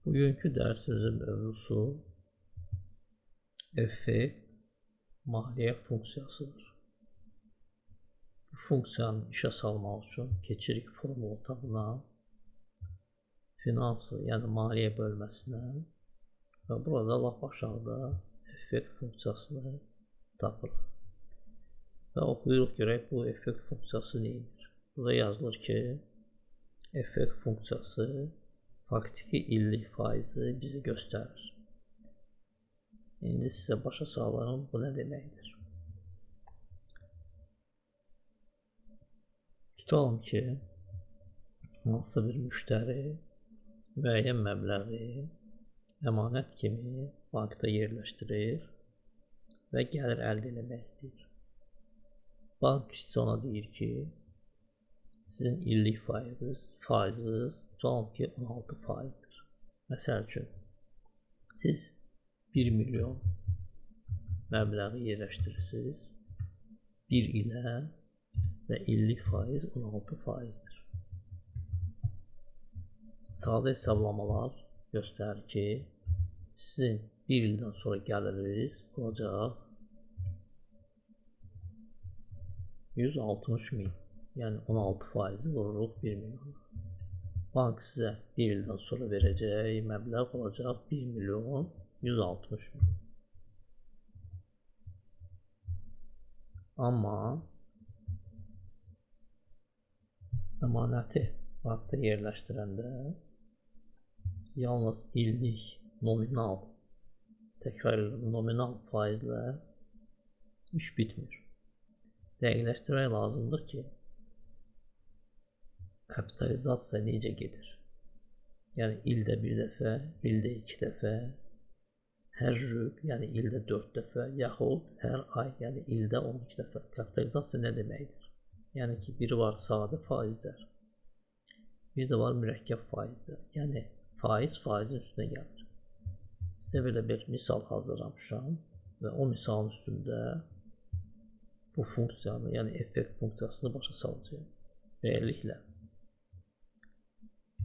Bugünkü dərsimizin mövzusu effekt maliyyə funksiyasıdır. Bu funksiyanı işə salmaq üçün keçirik formul otağına, finansı, yəni maliyyə bölməsinə və burada lap aşağıda effekt funksiyasını tapırıq. Və oxuyuruq görək bu effekt funksiyası neydir. Burada yazılır ki, effekt funksiyası faktiki illik faizi bizə göstərir. İndi sizə başa salarım bu nə deməkdir. Tutalım ki, hansısa bir müştəri müəyyən məbləği əmanət kimi bankda yerləşdirir və gəlir əldə eləmək istəyir. Bank işçisi ona deyir ki, sizin illik faiziniz tutalım ki 16 faizdir. Məsəl üçün, siz 1 milyon məbləği yerləşdirirsiniz 1 ilə və illik faiz 16 faizdir. Sadə hesablamalar göstərir ki, sizin 1 ildən sonra gəliriniz olacaq 160 min. Yəni 16 faizi vururuq 1 milyona. Bank sizə 1 ildən sonra verəcəyi məbləğ olacaq 1 milyon 160 min. Amma əmanəti bankda yerləşdirəndə yalnız illik nominal, təkrar edirəm, nominal faizlə iş bitmir. Dəqiqləşdirmək lazımdır ki, kapitalizasiya necə gedir? Yəni ildə bir dəfə, ildə iki dəfə, hər rüb, yəni ildə 4 dəfə, yaxud hər ay, yəni ildə 12 dəfə. Kapitalizasiya nə deməkdir? Yəni ki, biri var sadə faizlər, bir də var mürəkkəb faizlər. Yəni faiz faizin üstünə gəlir. Sizə belə bir misal hazırlamışam və o misalın üstündə bu funksiyanı, yəni effekt funksiyasını başa salacağım. Beləliklə,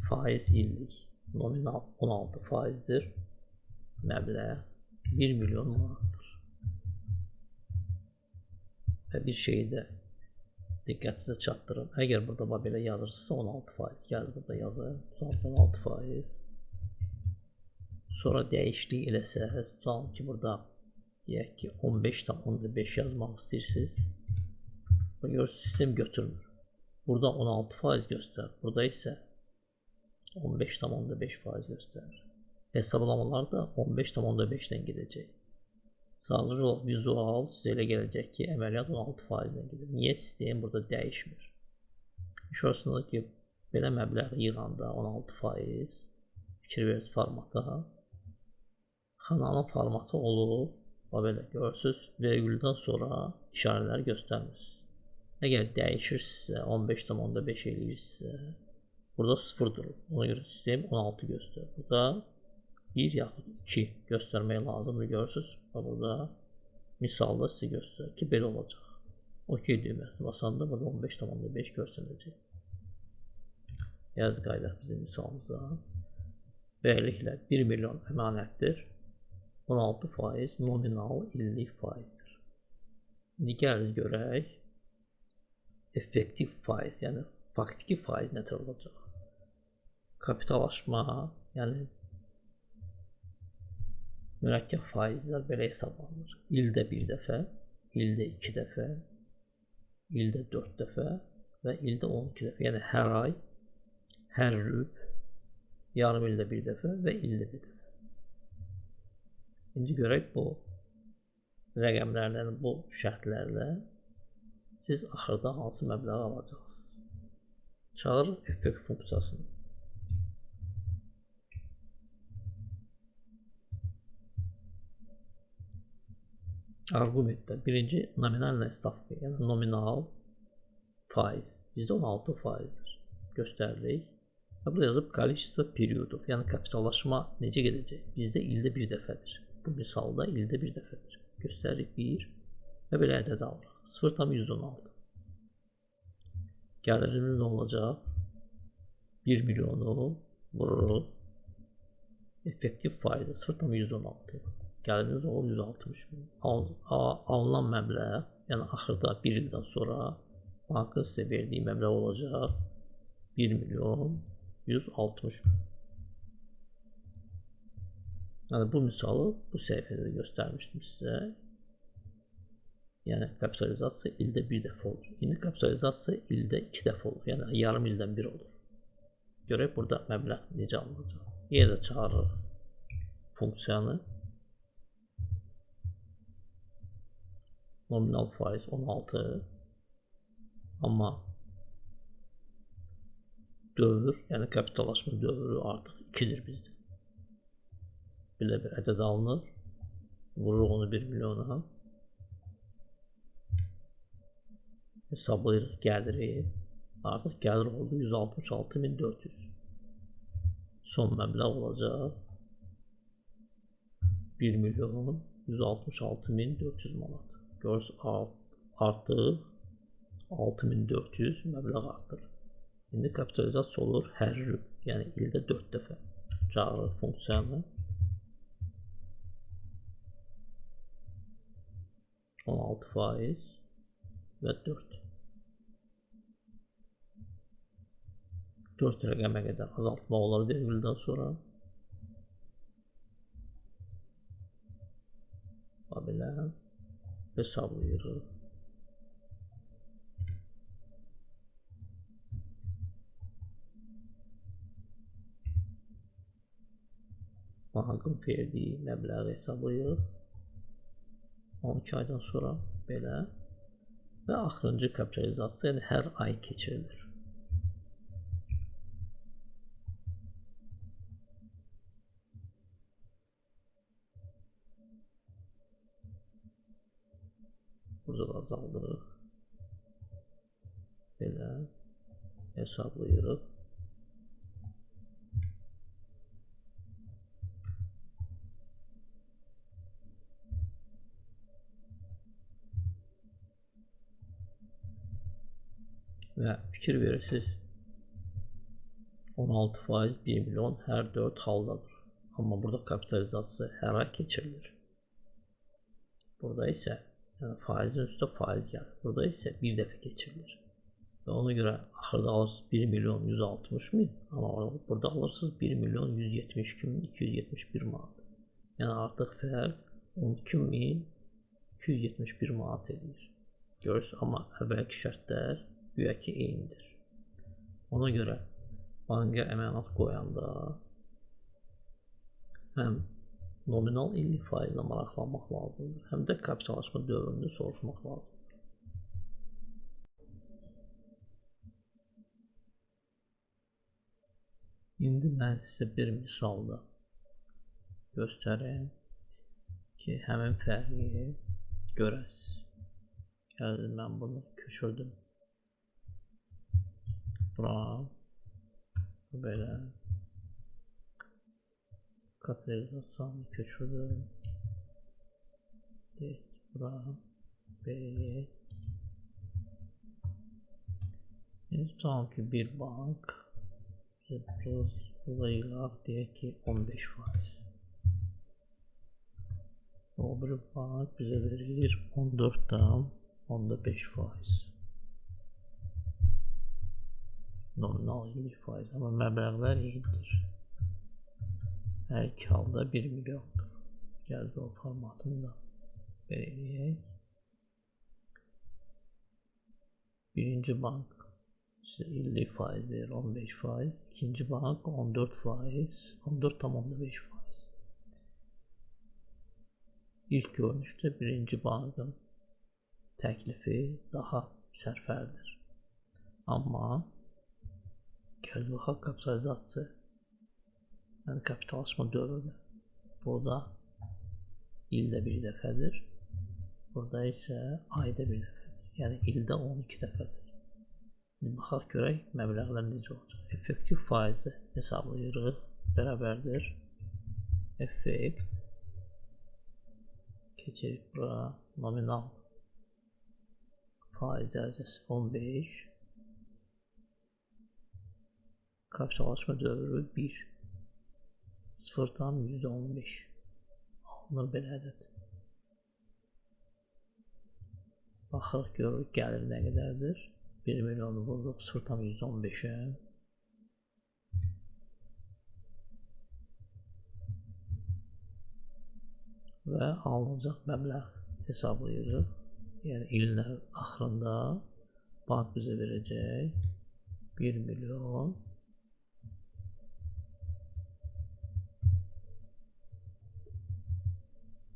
faiz illik nominal 16 faizdir. Məbləğ 1 milyon manatdır. Və bir şeyi də diqqətinizə çatdırım. Əgər burada belə yazırsınızsa 16 faiz. Gəl burada yazın. 16 faiz. Sonra dəyişiklik eləsəz, tutalım ki, burada deyək ki, 15,5 yazmaq istəyirsiniz. Buna görə sistem götürmür. Burada 16 faiz göstərir. Burada isə 15,5 faiz göstərir. Hesablamalar da 15,5-dən gedəcək. Sadəcə olaraq vizual sizə elə gələcək ki, əməliyyat 16 faizdən gedir. Niyə sistem burada dəyişmir? İş orasındadır ki, belə məbləğ yığanda 16 faiz, fikir verirsiniz formata, xananın formatı olub, belə görürsünüz, vergüldən sonra işarələri göstərmirsiniz. Əgər dəyişirsinizsə, 15,5 eləyirsinizsə, burada 0 durur. Ona görə sistem 16 göstərir. Burada 1 yaxud 2 göstərmək lazımdır, görürsünüz. Burada misalda sizə göstərir ki, belə olacaq. OK düyməsini basanda burada 15,5 göstəriləcək. Yaz qayıdaq bizim misalımıza. Beləliklə 1 milyon əmanətdir. 16 faiz nominal illik faizdir. İndi gəliz görək effektiv faiz, yəni faktiki faiz nətər olacaq? Kapitallaşma, yəni mürəkkəb faizlər belə hesablanır. İldə bir dəfə, ildə iki dəfə, ildə 4 dəfə və ildə 12 dəfə. Yəni hər ay, hər rüb, yarım ildə bir dəfə və ildə bir dəfə. İndi görək bu rəqəmlərlə, bu şərtlərlə siz axırda hansı məbləği alacaqsınız. Çağırır effekt funksiyasını. Arqumentdə birinci nominal stavka, yəni nominal faiz. Bizdə 16 faizdir. Göstəririk. Və burada yazıb kolичество periodov, yəni kapitallaşma necə gedəcək? Bizdə ildə bir dəfədir. Bu misalda ildə bir dəfədir. Göstəririk 1 və belə ədəd alırıq. 0,116. Gəlirimiz nə olacaq? 1 milyonu vururuq Effektiv faizi 0,116. Gəliriniz olur 160 min. Alınan məbləğ, yəni axırda 1 ildən sonra bankın sizə verdiyi məbləğ olacaq 1 milyon 160 min. Yəni bu misalı bu səhifədə də göstərmişdim sizə. Yəni kapitalizasiya ildə bir dəfə olur. İndi kapitalizasiya ildə 2 dəfə olur. Yəni yarım ildən bir olur. Görək burada məbləğ necə alınacaq. Yenə də çağırırıq funksiyanı. Nominal faiz 16. Amma dövr, yəni kapitallaşma dövrü artıq 2-dir bizdə. Belə bir ədəd alınır. Vururuq onu 1 milyona. Hesablayırıq gəliri. Artıq gəlir oldu 166.400. Son məbləğ olacaq 1 milyon 166.400 manat. Görürsünüz artıq 6.400 məbləğ artır. İndi kapitalizasiya olur hər rüb, yəni ildə 4 dəfə çağırır funksiyanı. 16% və 4. 4 rəqəmə qədər azaltma olar vergüldən sonra. Belə hesablayırıq. Bankın verdiyi məbləği hesablayırıq. 12 aydan sonra belə və axırıncı kapitalizasiya, yəni hər ay keçirilir. Burada da azaldırıq. Belə hesablayırıq. Və fikir verirsiniz, 16% 1 milyon hər 4 haldadır. Amma burada kapitalizasiya hər ay keçirilir. Burada isə yəni faizin üstə faiz gəlir. Burada isə bir dəfə keçirilir. Və ona görə axırda alırsınız 1 milyon 160 min, amma burada alırsınız 1 milyon 172 min 271 manat. Yəni artıq fərq 12 min 271 manat eləyir. Görürsünüz, amma əvvəlki şərtlər güya ki eynidir. Ona görə banka əmanət qoyanda həm nominal illik faizlə maraqlanmaq lazımdır, həm də kapitallaşma dövrünü soruşmaq lazımdır. İndi mən sizə bir misal da göstərim ki, həmin fərqi görəsiniz. Gəlin, mən bunu köçürdüm. Bura, belə kapitalizasiyanı köçürdüm. Deyək, bura, belə. İndi tutalım ki, bir bank burada yığaq, deyək ki, 15%. O bir bank bizə verir 14,5%. Nominal illik faiz, amma məbləğlər eynidir. Hər iki halda 1 milyondur. Gəldi o formatını da belə eləyək. Birinci bank sizə illik faiz verir 15%, ikinci bank 14%, 14,5%. İlk görünüşdə birinci bankın təklifi daha sərfəlidir. Amma gəl baxaq kapitalizasiya, yəni kapitallaşma dövrünə. Burada ildə bir dəfədir, burada isə ayda bir dəfədir. Yəni ildə 12 dəfədir. İndi baxaq görək məbləğlər necə olacaq. Effektiv faizi hesablayırıq, bərabərdir. Effekt keçirik bura, nominal faiz dərəcəsi 15, kapitallaşma dövrü 1, 0,15 alınır belə ədəd. Baxırıq, görürük gəlir nə qədərdir. 1 milyonu vururuq 0,15-ə. Və alınacaq məbləğ hesablayırıq. Yəni ilin axırında bank bizə verəcək 1 milyon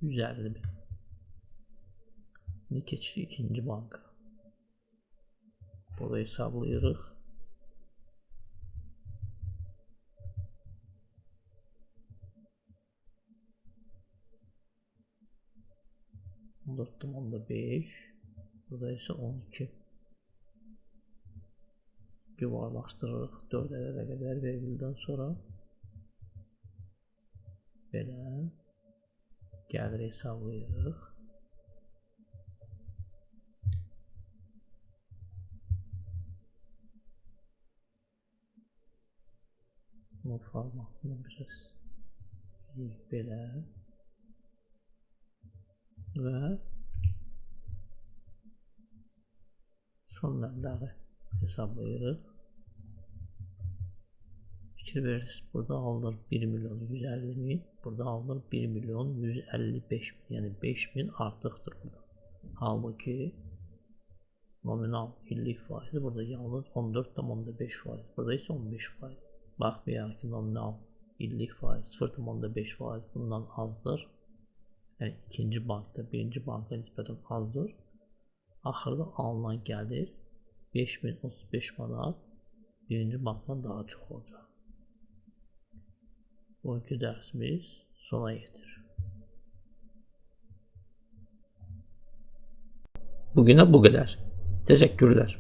150 bin. İndi keçirik ikinci banka. Burada hesablayırıq. 4,5. Burada isə 12. Yuvarlaşdırırıq 4 ədədə qədər vergüldən sonra. Belə gəlir hesablayırıq. Bunun formatını biraz belə və son məbləği hesablayırıq. Fikir verirsiniz, burada alınır 1 milyon 150 min, burada alınır 1 milyon 155 min, yəni 5 min artıqdır burada. Halbuki nominal illik faizi burada yalnız 14,5%, burada isə 15%. Baxmayaraq ki, nominal illik faiz 0,5% bundan azdır. Yəni ikinci bankda birinci banka nisbətən azdır. Axırda alınan gəlir 5035 manat birinci bankdan daha çox olacaq. Bugünkü dərsimiz sona yetir. Bugünə bu qədər. Təşəkkürlər.